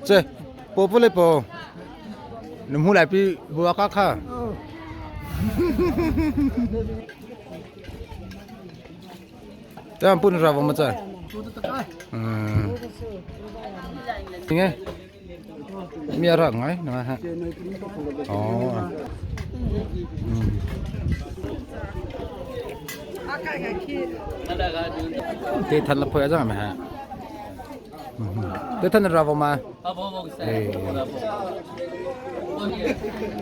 Ce po po le po na hmu lai pi bua ka kha. Te pun ra ma cha. Nge. Mi ra ngai na ha. Oh. Te than la phoi a ma ha. Te than ra ma.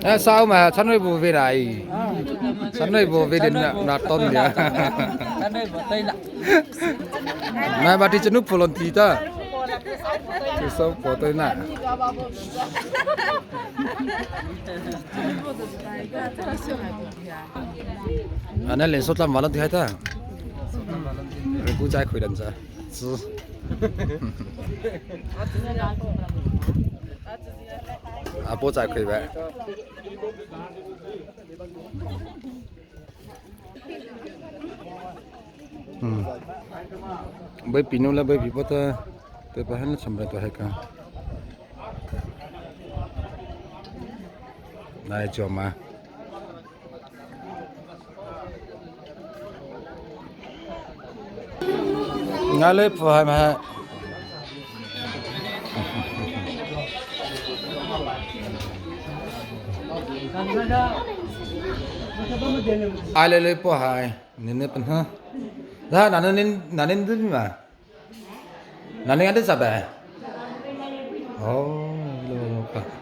Eh sao mà sắn nơi bù về này. Sắn nơi bù về đến na ton dia. Mà bà đi chân núp phun tí ta. Sao bỏ tôi nè. À nên lên số tlam vào lần thứ hai ta. Rồi cú trái khởi đần ra. Chứ. À bố trái khởi vậy. Bởi vì nó là bởi vì bố ta tôi bảo hắn là chăm tôi hay cả. Này cho mà. Nga le phu hai ma. Ai le le po hai. Nin ne pan ha. La na nin na nin dun ma. Na nin ada sabe. Oh.